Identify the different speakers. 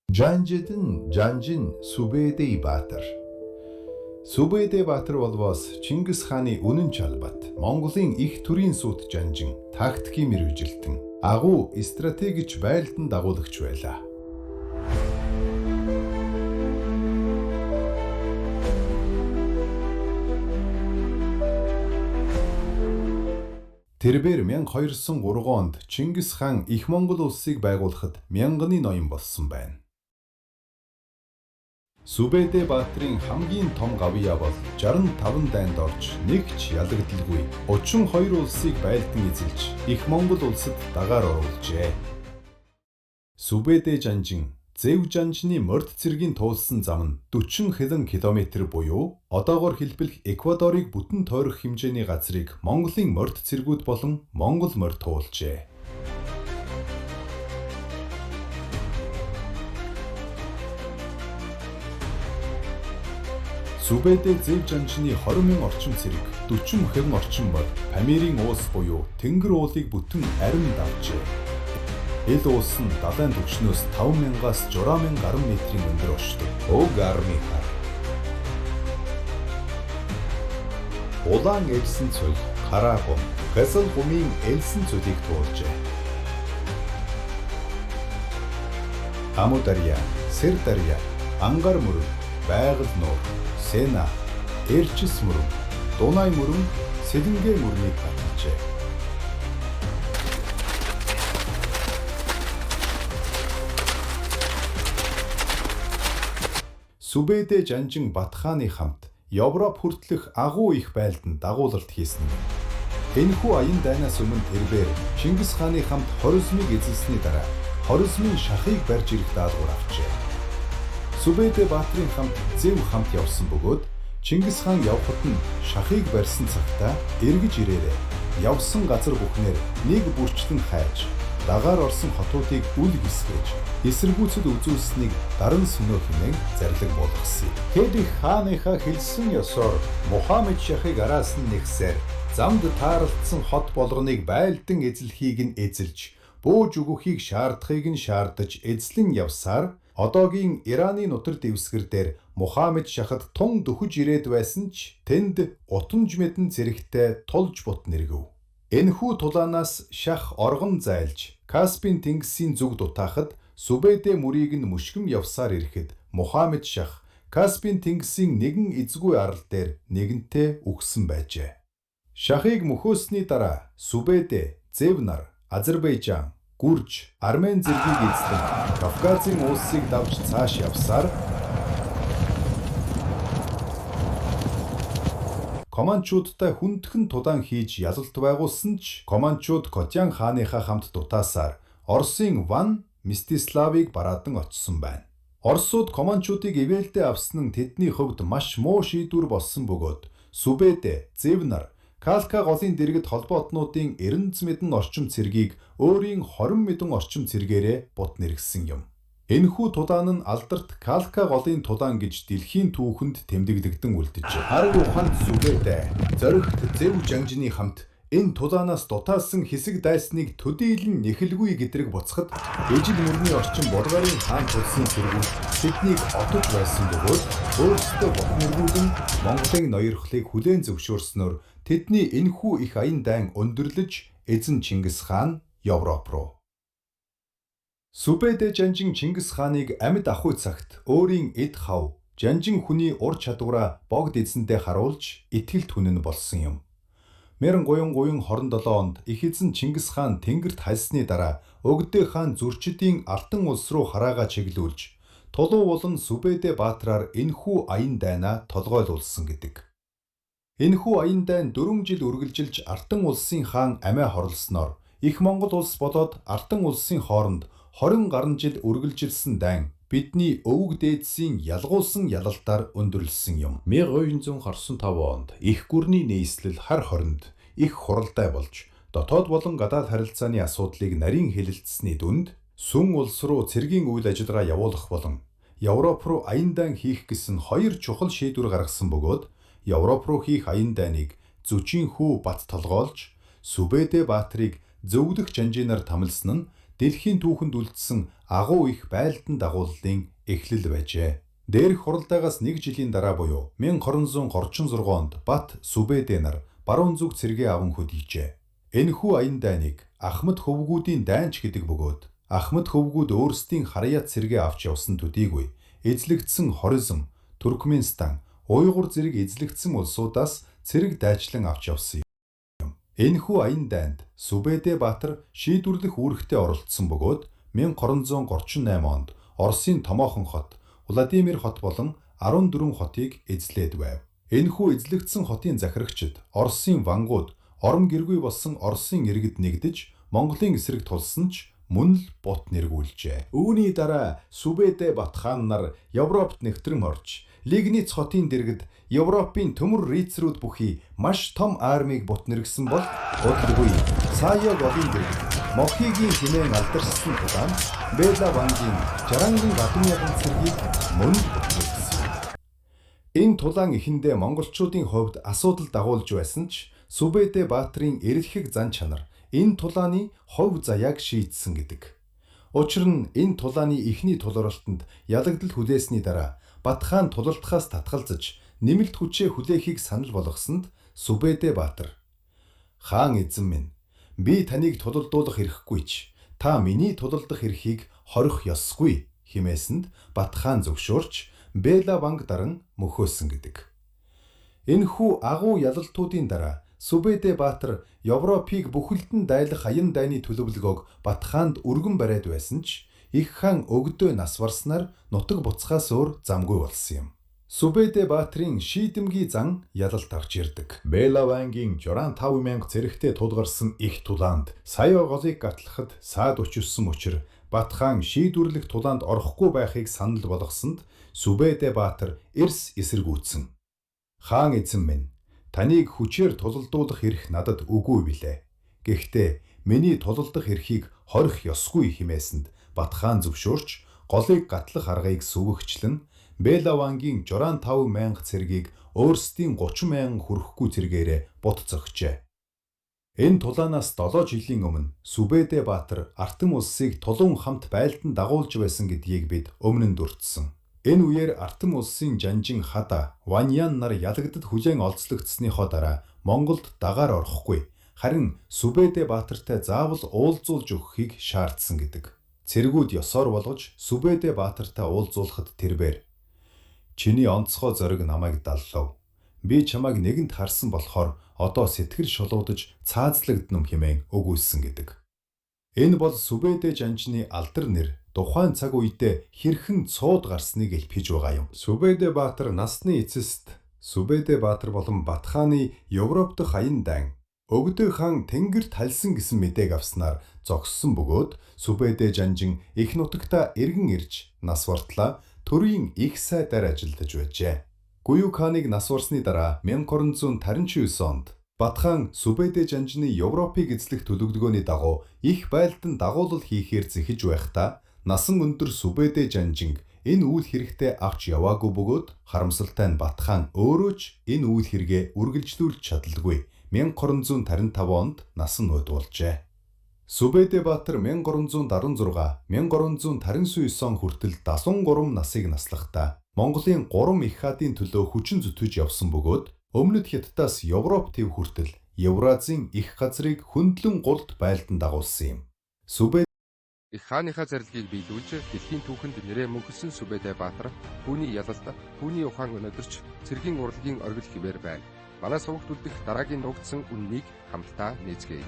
Speaker 1: Жанжидын Жанжин Сүбэдэй Баатар. Сүбэдэй Баатар болбоос Чингис хааны үнэн чалбат, Монголын их төрийн суут жанжин, тактикийн мэргэжилтэн, агуу стратегич байлдан дагуулагч байлаа. Тэрбээр 1203 онд Чингис хаан Их Монгол улсыг байгуулахад мянганы ноён болсон байна. Сүбэдэ Баатрын хамгийн том гавьяа бол 65 дайнд орж нэг ч ялагдalгүй 32 улсыг байлдан эзэлж Их Монгол улсад дагаар оруулжээ. Сүбэдэ жанжин Зэв жанжны морд цэргийн туулсан зам нь 40 хэдэн километр буюу одоогоор хэлбэл Эквадорыг бүтэн тойрох хэмжээний газрыг Монголын морд цэргүүд болон Монгол морь туулжээ. Сүбэдэ Зэв жанжны 20 мянган орчим цэрэг, 40 хэвэн орчим морь, Памирын уулс буюу Тэнгэр уулыг бүтэн арин давжээ. Эл уулс нь далайн түвшнөөс 5 мянгаас 6000 гаруй метрийн өндөр оршдог.
Speaker 2: Уг армийн хар. Улаан элсэн цул, Караагум, Кызыл гумын элсэн цулыг туулжээ.
Speaker 1: Амударья, Сырдарья, Ангар мөрөн, Байгаль нуур, Сена, Эрчис мөрөн, Дунай мөрөн, Сэлэнгэ мөрнийг баталжээ. Сүбэдэ жанжин Батхааны хамт Европ хүртэлх агуу их байлдан дагуулалт хийсэн юм. Энэхүү аян дайнаас өмнө тэрбээр Чингис хааны хамт Хорезмыг эзэлсэний дараа Хорезмын шахыг барьж ирэх даалгавар авчээ. Сүбэдэ Баатрын хамт Зэв хамт явсан бөгөөд Чингис хаан явхад нь шахыг барьсан цагтаа эргэж ирээрээ явсан газар бүхнээр нэг бүрчлэн хайж дагаар орсон хотуудыг үл гисгэж эсэргүүцэл үзүүлсэнийг Даран Сөнөө хэмээн зарлиг буулгасан юм.
Speaker 2: Тэд их хааныхаа хэлсэн ёсоор Мухаммед шахыг араас нь нэгсээр замд тааралдсан хот болгоныг байлдан эзлэхийг нь эзэлж, бууж өгөхийг шаардахыг нь шаардаж эзлэн явсаар одоогийн Ираны нутар дэвсгэр дээр Мухаммед шахад тун дөхөж ирээд байсан ч тэнд Утанж мэдэн цэрэгтэй тулж бут нэргэв.
Speaker 1: Энэхүү тулаанаас шах оргон зайлж Каспийн тэнгисийн зүг дутаахад Сүбэдэ мөрийг нь мөшгөн явсаар ирэхэд Мухаммед шах Каспийн тэнгисийн нэгэн эзгүй арал дээр нэгэнтээ үхсэн байжээ. Шахыг мөхөөсний дараа Сүбэдэ, Зэв нар, Азербайжан, Гүрж, Армен зэргийг эзлэн Кавказын улсыг давж цааш явсаар Команчуудтай хүндхэн тулаан хийж ялалт байгуулсан ч Команчууд Котян хааныхаа хамт дутаасаар Оросын Ван Мстиславыг бараадан очсон байна. Оросууд Команчуудыг ивээлдээ авсан нь тэдний хувьд маш муу шийдвэр болсон бөгөөд Сүбэдэ, Зэв нар Калка голын дэргэд холбоотнуудын 90 мэдэн орчим цэргийг өөрийн 20 мэдэн орчим цэргээрээ бут нэргэсэн юм. Энэхүү тулаан нь алдарт Калка голын тулаан гэж дэлхийн түүхэнд тэмдэглэгдэн үлджээ.
Speaker 2: Арга ухаанд Сүбэдэ зоригт Зэв жанжны хамт энэ тулаанаас дутаасан хэсэг дайсныг төдийлөн нэхэлгүй гэдрэг буцахад ижил мөрний орчин Булгарын хаан тулсын цэргүүд тэднийг отож байсан бөгөөд өөрсдөө бут нэргүүлэн
Speaker 1: Монголын ноёрхлыг хүлээн зөвшөөрснөөр тэдний энэхүү их аян дайн өндөрлөж эзэн Чингис хаан Европ руу. Сүбэдэ жанжин Чингис хааныг амьд ахуй цагт өөрийн эд хав, жанжин хүний ур чадвараа богд эзэндээ харуулж итгэл түнэн болсон юм. 1327 онд их эзэн Чингис хаан тэнгэрт хальсны дараа Өгдөө хаан Зүрчидийн Алтан улс руу хараагаа чиглүүлж Тулуу болон Сүбэдэ Баатраар энэхүү аян дайнаа толгойлуулсан гэдэг. Энэхүү аян дайн 4 жил үргэлжилж Алтан улсын хаан амиа хорлосноор Их Монгол улс болоод Алтан улсын хооронд 20 гаруй жил үргэлжилсэн дайн бидний өвөг дээдсийн ялгуулсан ялалтаар өндөрлөсөн юм.
Speaker 2: 1225 онд их гүрний нийслэл
Speaker 1: хар хоринд их хуралдаа болж дотоод болон гадаад харилцааны асуудлыг нарийн хэлэлцсэний дүнд Сүн улс руу цэргийн үйл ажиллагаа явуулах болон Европ руу аян дайн хийх гэсэн хоёр чухал шийдвэр гаргасан бөгөөд Европ руу хийх аян дайныг Зүчийн хүү Бат толгойлж Сүбэдэ Баатрыг зөвлөх жанжинаар томилсон нь дэлхийн түүхэнд үлдсэн агуу их байлдан дагууллын эхлэл байжээ. Дээрх хуралдаагаас нэг жилийн дараа буюу 1236 онд Бат Сүбэдэ нар баруун зүг цэргээ аван хөдийжээ. Энэхүү аян дайныг Ахмад хөвгүүдийн дайнч гэдэг бөгөөд Ахмад хөвгүүд өөрсдийн харьяат цэргээ авч явсан төдийгүй эзлэгдсэн Хорезм, Туркменстан, Уйгур зэрэг эзлэгдсэн улсуудаас цэрэг дайчлан авч явсан юм. Энэхүү аян дайнд Сүбэдэ Баатар шийдвэрлэх үүрэгтээ оролцсон бөгөөд 1338 онд Оросын томоохон хот Владимир хот болон 14 хотыг эзлээд байв. Энэхүү эзлэгдсэн хотын захирагчид Оросын вангууд орон гэргүй болсон Оросын иргэд нэгдэж Монголын эсрэг тулсан ч мөн л бут нэргүүлжээ. Үүний дараа Сүбэдэ Батхан нар Европт нэвтрэн орж Лигниц хотын дэргэд Европын төмөр рыцарүүд бүхий маш том армийг бут нэргэсэн бол удалгүй Саяа голын дэргэд Мохигийн хэмээн алдаршсан тулаанд Бела вангийн 60 гадан яган цэргийг мөн л бут нэргэсэн. Энэ тулаан эхэндээ монголчуудын хувьд асуудал дагуулж байсан ч Сүбэдэ Баатрын эрэлхэг зан чанар энэ тулааны хов заяаг шийдсэн гэдэг. Учир нь энэ тулааны эхний тулгуурлалтанд ялагдал хүлээсний дараа Батхан тулалдахаас татгалзаж нэмэлт хүчээ хүлээхийг санал болгосонд Сүбэдэ Баатар "Хаан эзэн минь, би таныг тулалдуулах эрхгүй ч та миний тулалдах эрхийг хорих ёсгүй" хэмээсэнд Батхан зөвшөөрч Бела банг даран мөхөөсөн гэдэг. Энэхүү агуу ялалтуудын дараа Сүбэдэ Баатар Европыг бүхэлд нь дайлах аян дайны төлөвлөгөөг Батхаанд өргөн бариад байсан ч их хаан өгдөө нас барснаар нутаг буцахаас өөр замгүй болсон юм. Сүбэдэ Баатрын шийдэмгий зан ялалт авч ирдэг. Бела вангийн 65 мянга цэрэгтэй тулгарсан их тулаанд Саяа голыг гатлахад саад өчөссөн учир Батхан шийдвэрлэх тулаанд орохгүй байхыг санал болгосонд Сүбэдэ Баатар эрс эсэргүүцсэн. "Хаан эзэн минь, таныг хүчээр тулалдуулах эрх надад үгүй билээ. Гэхдээ миний тулалдах эрхийг хорих ёсгүй" хэмээсэнд Батхан зөвшөөрч голыг гатлах аргыг сүвэгчлэн Бела вангийн 65 мянга цэргийг өөрсдийн 30 мянга хүрэхгүй цэргээрээ бут зогчээ. Энэ тулаанаас 7 жилийн өмнө Сүбэдэ Баатар Артем улсыг тулуун хамт байлдан дагуулж байсан гэдгийг бид өмнө нь дурдсан. Энэ үеэр Артем улсын жанжин Хада Ваньян нар ялагдад хүлээн олзлогдсныхоо дараа Монголд дагаар орохгүй харин Сүбэдэ Баатартай заавал уулзуулж өгөхийг шаардсан гэдэг. Цэргүүд ёсоор болгож Сүбэдэ Баатартай уулзуулахад тэрбээр "Чиний онцгой зориг намайг даллав. Би чамайг нэгэнт харсан болохоор одоо сэтгэл шулуудаж цаазлагдана хэмээн өгүүлсэн гэдэг. Энэ бол Сүбэдэ жанжны алдар нэр тухайн цаг үедээ хэрхэн цууд гарсныг илтгэж байгаа юм. Сүбэдэ Баатар насны эцэст Сүбэдэ Баатар болон Батхааны Европ дахь аян дайн Өгдөө хаан тэнгэрт хальсан гэсэн мэдээг авснаар зогссон бөгөөд Сүбэдэ жанжин их нутагтаа эргэн ирж нас бартлаа төрийн их сайдаар ажиллаж байжээ. Гуюк хааныг нас барсны дараа 1389 онд Батхан Сүбэдэ жанжины Европыг эзлэх төлөвлөгөөний дагуу их байлдан дагуулал хийхээр зэхэж байхдаа насан өндөр Сүбэдэ жанжинг энэ үйл хэрэгтээ авч яваагүй бөгөөд харамсалтай нь Батхан өөрөө ч энэ үйл хэрэгээ үргэлжлүүлж чадалгүй 1355 онд насан нүүдулжээ. Сүбэдэ Баатар 1376 1389 он хүртэл 73 насыг наслахдаа Монголын 3 их хаадын төлөө хүчин зүтгэж явсан бөгөөд өмнөд Хятадаас Европ төв хүртэл Евразийн их газрыг хөндлөн гулд байлдан дагуулсан юм. Сүбэдэ
Speaker 3: Их хааныхаа зарилгийг биелүүлж дэлхийн түүхэнд нэрээ мөнхөлсөн Сүбэдэ Баатар түүний ялалт, түүний ухаан өнөдөрч цэргийн урлагийн оргил хിവэр байна. Манай сувагт үлдэх дараагийн нуугдсан үннийг хамтдаа нээцгээе.